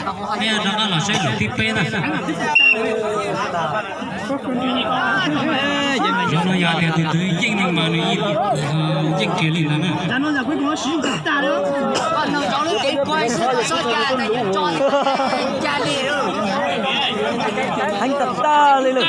Peb rov qab los saib zaum thib peb na. Zaum no yog tias tus twg yeej no mas nws yeej kiag li ntawd na. Heev tag tag li lawm.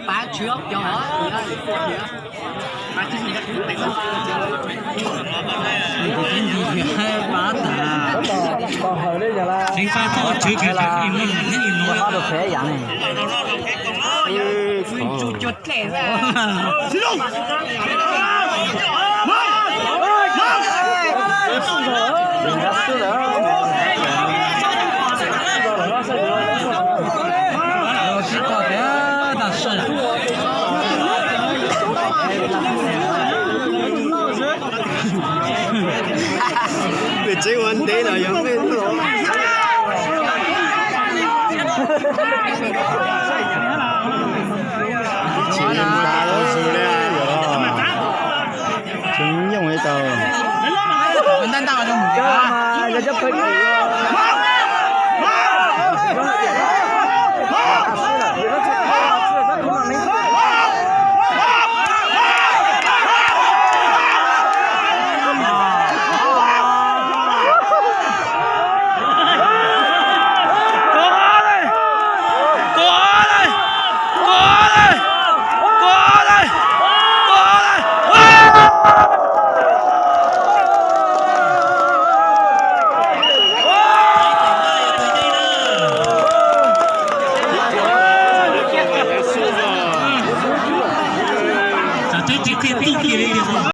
Pab tag. Tseev pab txoj tswv kawg kawg ib no, ib no. Nws tsev ua ntev los yog peb lub. Tsis muaj tab tus li os. Tseem nyooj li tau. Tam twb tsis qhia tij kiag li.